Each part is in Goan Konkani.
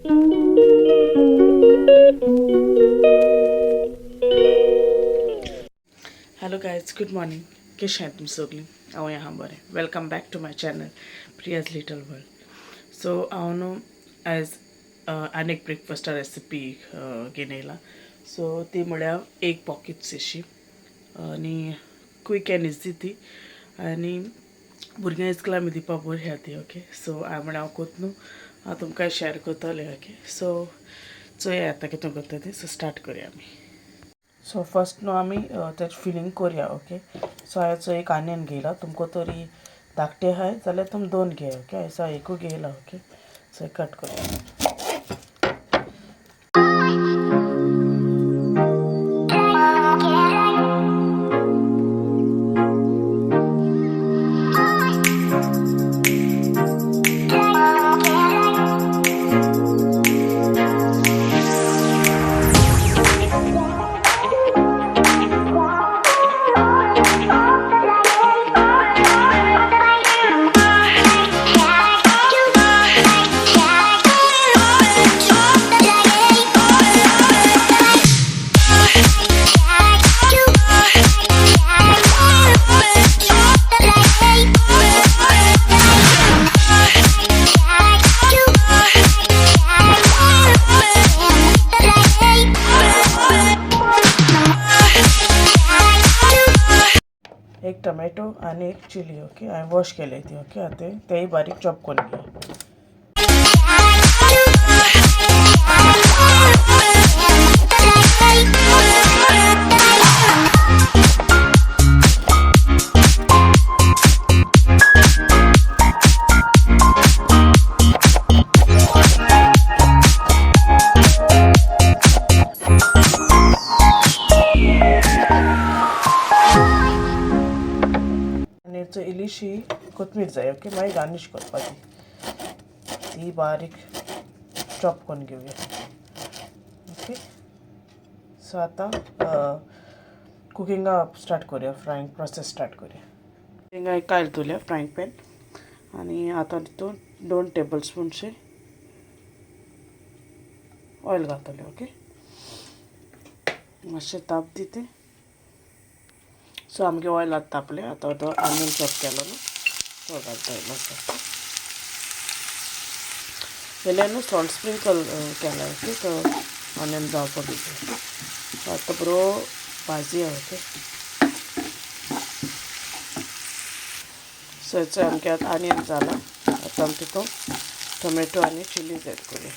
Hello guys, good morning. कशें आहात तुमी सगळीं? हांव आहा बरें. Welcome back to my channel Priya's little world. So हांव न्हू आयज आनी एक ब्रेकफास्टा रेसिपी घेवन येयला. सो ती म्हळ्यार एग पॉकेट्स अशी आनी क्वीक एंड इजी ती आनी भुरग्यां इस्कुला आमी दिवपा बरी आहा ती. ओके, सो हांवें म्हळ्यार हांव कोत न्हू हांव तुमकां शेअर करतलें. ओके, सो चोया आतां कितें करता ती. सो स्टार्ट करया आमी. सो फर्स्ट न्हू आमी तेजें फिलींग करया. ओके, सो हांवें एक आनियन घेयला. तुमकां तरी धाकटे आहाय जाल्यार तुमी दोन घेया. ओके, हांवें एकूय घेयला. ओके, सो कट करया. एक टोमॅटो आनी एक चिली. ओके, हांवें वॉश केले ती. ओके, आतां तेय बारीक चॉप करून घेया. आनी इल्लीशी कोथमीर जाय. ओके, मागीर गार्नीश करपाची ती बारीक चॉप करून घेवया. ओके, सो आतां कुकिंगा स्टार्ट करुया, फ्रायंग प्रोसेस स्टार्ट करुया. हिंगा एक कायल दवरल्या फ्रायंग पॅन आनी आतां तितून 2 टेबल स्पूनशे ऑयल घातले. ओके, मातशें ताप दिते. सो आमगे ऑयल आतां तापलें. आतां तो आनियन चॉप केलो न्हू तो घालता इल्लोसो. वेल्यान न्हू सॉल्ट स्प्रिंकल केला. ओके, तो ऑनियन जावपाक दिता. सो आतां बरो भाजया. ओके, सो हेचो आमगे आतां आनियन जाला. आतां आमी तितून टोमॅटो आनी चिलीज एड करुया.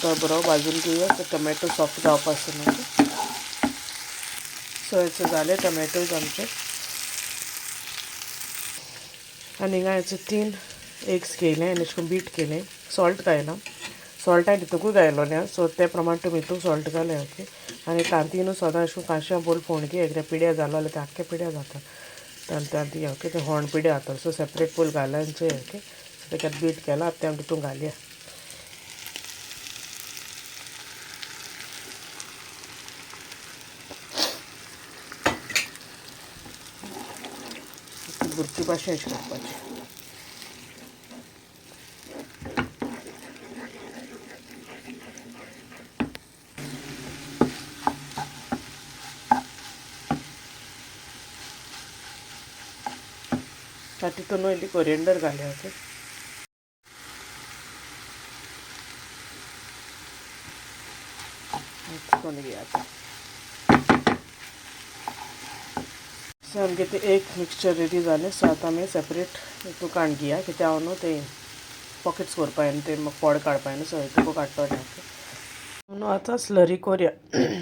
तो बरो भाजून घेवया. तो टोमॅटो सॉफ्ट जावपा आसना. ओके, सो हेचो जाले टोमॅटोज आमचे. आनी हिंगा हेचो 3 एग्स घेयले आनी अशें करून बीट केले. सॉल्ट घायला. सॉल्ट हांवें तितूकूय घायलोलें. सो ते प्रमाण तुमी हितून सॉल्ट घाले. ओके, आनी तांती न्हू सदां अशें करून कांश्या बोल फोण घे. एकदां पिड्यार जालो जाल्यार ते आख्खे पिड्यार जाता तांती. ओके, ते होण पिड्यार जाता. सो सेपरेट पोल घाला आनी चोय. ओके, सो तेका बीट केला. आतां तें आमी तितून घालया. बुरची भाशेन अशें करपाची. तितून न्हू इल्ली कोरियंडर घालया. ओके, करून घेया आतां. सो आमगे तें एक मिक्सचर रेडी जालें. सो आतां आमी सेपरेट हितून काडून घेया. कित्याक हांव न्हू ते पॉकेट्स करपा न्हू ते म्हाका पोड काडपा न्हू. सो हितून काडटलें. ओके, न्हू आतां स्लरी कोरया.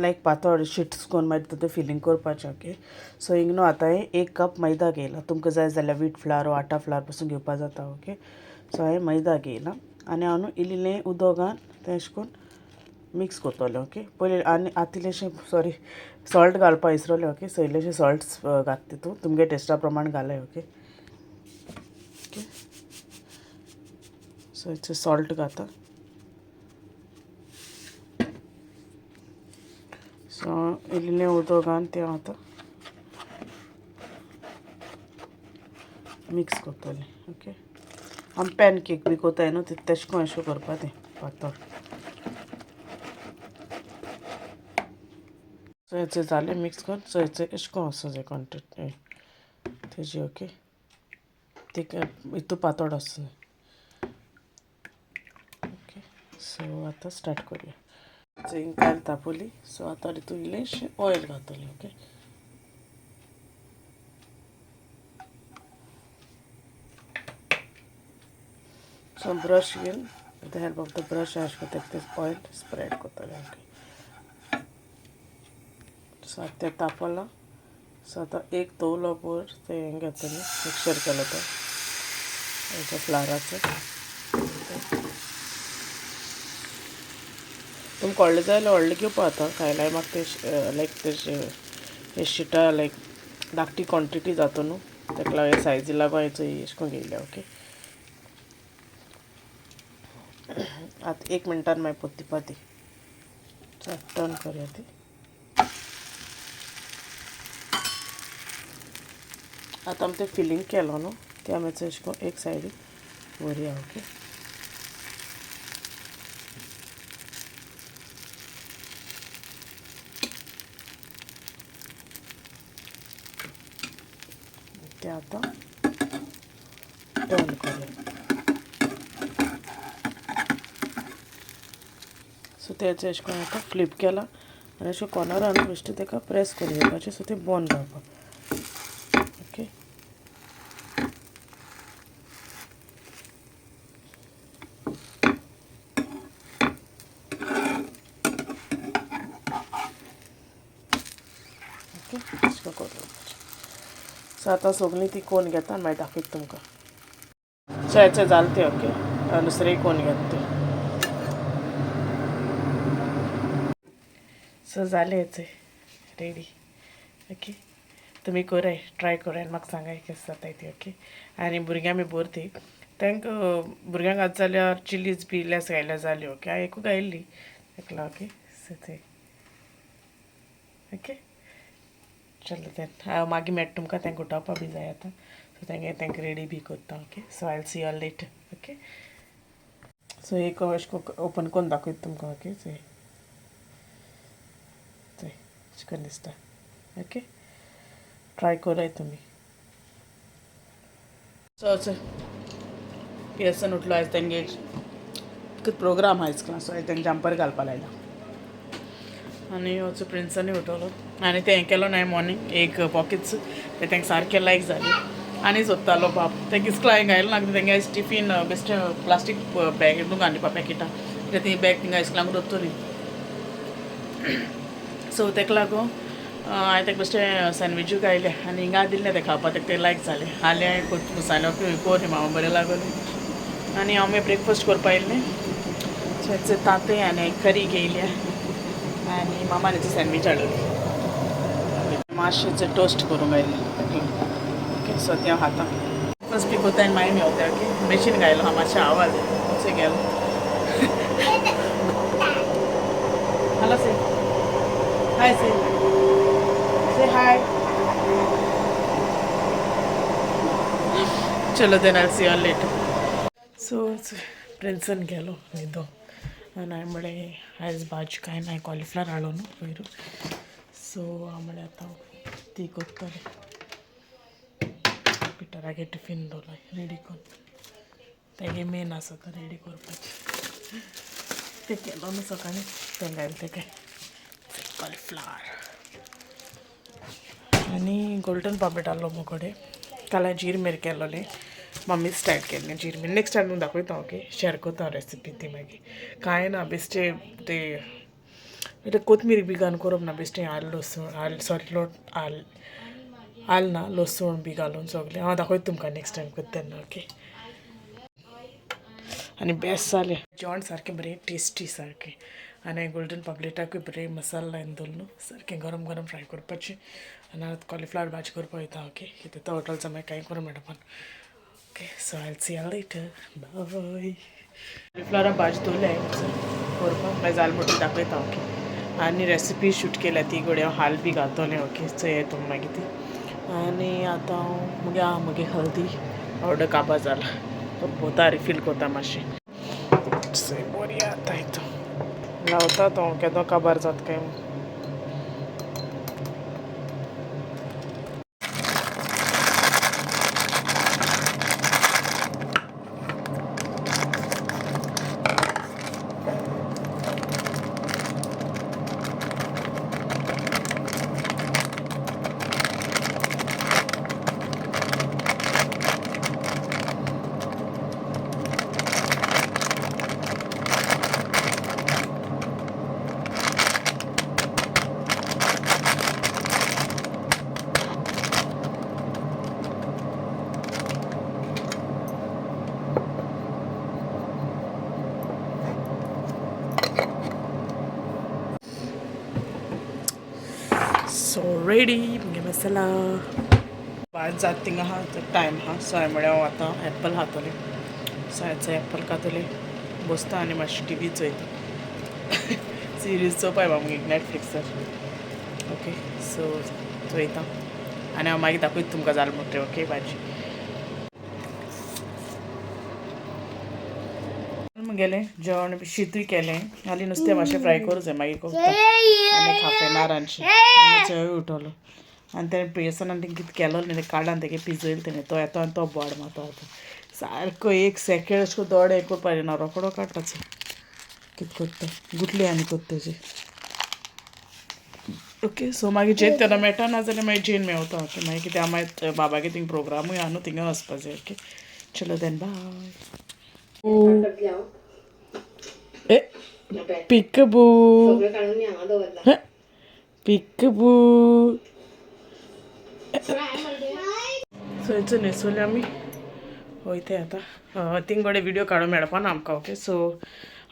लायक पातळ शिट्स करून मागीर तितून फिलींग करपाचें. ओके, सो हिंग न्हू आतां हांवें 1 कप मैदा घेयला. तुमकां जाय जाल्यार वीट फ्लावर वो आटा फ्लावर पसून घेवपा जाता. ओके, सो हांवें मैदा घेयला आनी हांव न्हू इल्लें इल्लें उदक घालून तें अशें करून मिक्स करतलें. ओके, पयलीं आनी आतां इल्लेशें सॉरी सॉल्ट घालपा विसरलें. ओके, सो इल्लेशें सॉल्ट घात तितून तुमगे टेस्टा प्रमाण घालाय. ओके, ओके, सो हेचे सॉल्ट घाता. सो इल्लें उदक घालून तें आतां मिक्स करतलें ओके. आमी पॅन केक बी कोताय न्हू तेश कोन अशें करपा तें पातळ. सो हेचे जालें मिक्स कर. सो हेचे अशें कोन आसूं जाय क्वॉन्टिटी तेजी ओके. ते हितू पातळ आसूं ओके. सो आतां स्टार्ट करुया. सो कायल तापोली. सो आतां हितून इल्लें ऑयल घातलें ओके. सो ब्रश घेवन with the help of the brush अशें करता तें ऑयल स्प्रेड करतलें ओके. सो आतां तें तापलां. सो आतां एक तवलो भर तें हें घेतलें मिक्सचर केलो तो हेचो फ्लावराचो. तुमकां व्हडलें जाय जाल्यार व्हडलें घेवपा आतां खायल्यार म्हाका तें लायक तें शिटां लायक धाकटी क्वॉन्टिटी जाता न्हू ताका लागून सायजी लागून हांवें चोय अशें करून घेयल्या ओके. आतां 1 मिनटान मागीर पोत्तिपा ती. सो टर्न करुया ती. आतां आमी तें फिलींग केलो न्हू तें आमी अशें करून एक सायडीक व्हरया ओके. तें आतां टर्न करुया. सो तेचें अशें करून आतां फ्लिप केलां आनी अशें कॉर्नरान बेश्टें ताका प्रेस करून घेवपाचें. सो तें बंद जावपाक ओके. ओके अशें करून घेवपाचें. सो आतां सगळीं ती कोन घेता आनी मागीर दाखयता तुमकां. सो हेचें जालें तें ओके. दुसरें कोन घेता तें. सो जालें हेचें रेडी ओके. तुमी कराय ट्राय कराय आनी म्हाका सांगाय केशें जाताय ती ओके. आनी भुरग्यां बी बरी ती तांकां भुरग्यांक आतां जाल्यार चिलीज बी लेस घायल्यार जाली ओके. हांवें एकूच घायल्ली ताका ओके. सो ते ओके चलो तें हांव मागीर मेळटा तुमकां. तांकां उठोवपा बी जाय आतां. सो तेंगे तांकां रेडी बी करता okay. So I see all later okay. So एक अशें ओपन करून दाखयता तुमकां ओके. चोय चोय अशें करून दिसता ओके. ट्राय कराय तुमी. सो अशें पियर्सन उठलो आयज तेंगे कितें प्रोग्राम आहा इस्कुलान. सो आयज तेंगे जम्पर घालपा लायला आनी वचो प्रिन्सांनी उठवलो आनी तें हें केलो न्हय मॉर्निंग एक पॉकेट्स ते तांकां सारकें लायक जालें आनी सोदतालो बाब. तांकां इस्कुला हांवें घायलो ना तेंगे आयज टिफीन बेश्टें प्लास्टीक बॅग हाडपा पॅकेटां कित्याक ती बॅग थिंगा इस्कुलांक दवरतली. सो ताका लागून हांवें ताका बेश्टें सँडविचूय घायलें आनी हिंगा दिलें तें खावपाक ताका तें लायक जालें. हालीं हांवें सांगलें कोर मामा बरें लागोलें. आनी हांव मागीर ब्रेकफास्ट करपा येयलें. सो हेचें तांतें आनी करी घेयल्या आनी मामान हेचें सँडवीच हाडली. मातशें टोस्ट करूंक आयलें ओके. सो तें हांव खाता. ब्रेकफास्ट बी कोत्ता आनी मागीर मेवता ओके. मशीन घायलो हांव मातशें आवाज मातशें गेलो. हॅलो से हाय से से हाय. चलो then I see you later. So प्रिन्सन गेलो न्हिदो आनी हांवें म्हळें आयज भाजी कांय ना, कॉलिफ्लावर हाडलो न्हू पयर. सो हांव म्हळें आतां ती कोत्तलें. पिटरागे टिफीन दवरलां रेडी करून तेगे मेन आसा तो रेडी करपाचें. तें केलो न्हू सकाळीं तें घायलें तेका कॉलिफ्लावर आनी गोल्डन पापलेट आहलो मुगो कडेन. काल हांवें जीर मिर केलोलें, मम्मी स्टायल केल्लें जीर मिर. नेक्स्ट टायम तुमकां दाखयता ओके, शेअर करता रेसिपी ती मागीर. कांय ना बेश्टें ते कोथमीर बी घालून करप ना, बेश्टें आल लसूण आल सॉरी लोट आल आल ना लसूण बी घालून सगळें हांव दाखयता तुमकां नेक्स्ट टायम करता तेन्ना ओके. आनी बेस्ट जालें जेवण सारकें बरें टेस्टी सारकें. आनी गोल्डन पापलेटाकूय बरें मसाला लायन दवरलो न्हू सारकें गरम गरम फ्राय करपाचें. आनी आतां कॉलिफ्लावर भाजी करपाक वयता ओके. कितें तो हॉटेलचा मागीर कांय करूं मेळटा पण okay. So I see you later, bye. कॉलिफ्लावरा भाजी दवरल्या करपाक मागीर जालें म्हणटकीर दाखयता ओके. आनी रेसिपी शूट केल्या ती घडये हांव हाल बी घालतलें ओके. चोयात तुमी मागीर ती. आनी आतां हांव मुगे आहा मुगे हल्दी ऑर्डर काबार जाला, बोता रिफील कोता मातशें. बरी आतां हितून लावता तो केदो काबार जाता काय. सो रेडी मुगे मसाला भात जात थिंगा आहा, टायम आहा. सो हांवें म्हळ्यार हांव आतां एप्पल खातलें. सो हांवें एप्पल खातलें, बसता आनी मातशी टिवी चोयता, सिरीज चोवपाक मुगे नॅटफ्लिक्सार. ओके, सो चोयता आनी हांव मागीर दाखयता तुमकां जालें म्हणटकीर. ओके, भाजी मुगेलें जेवण शितूय केलें, हाली नुस्तें मातशें फ्राय करूं जाय, मागीर कोत्ता. आनी हाफ एन आवरानशें चोय उठलो आनी तेणें प्रियसनान तें कितें केलो न्ही, तें काडला तेगे पिजयलें तेणें. तो येता आनी तो बोड मारता आतां सारको, एक सेकेंड अशें करून दोळे हें करपा ना, रोकडो काडटा. कितें कोत्ता गुटली आनी कोत्ता तेजी. ओके, सो मागीर जेत तेन्ना मेळटा, ना जाल्यार मागीर जेन मेवता. ओके, मागीर कितें मागीर बाबागे थिंग प्रोग्रामूय आहा न्हू, थिंगा वचपा जाय. ओके, चलो then, bye. ए पिकबू, पिकबू. सो हेचो न्हेसोले आमी वयता आतां. थिंग कडेन व्हिडियो काडूंक मेळपा ना आमकां. ओके, सो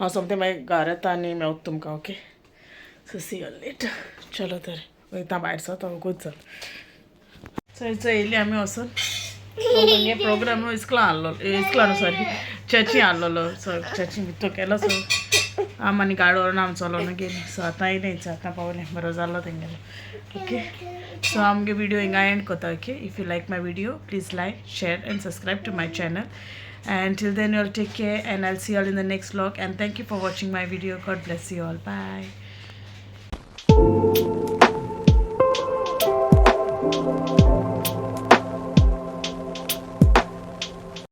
हांव सोमतें मागीर घरा येता आनी मेवता तुमकां. Okay, so see you later. चलो तर वयता भायर सरता, वगूच जाल. सो हेचो येयली आमी वचून. तेंगे प्रोग्राम इस्कला आहलो, इस्कला न्हू, सॉरी, चर्ची आहलोलो. सो चर्ची भितर केलो. सो आम आनी गाडी व्हरून आम चलोन गेली. सो आतां येयलें, आतां पावलें, बरो जालो तेंगेलो. ओके, सो आमगे विडियो हिंगा एंड करता. Okay, if you like my video, please like, share and subscribe to my channel. And till then, you all take care and I'll see you all in the next vlog. And thank you for watching my video. God bless you all. Bye.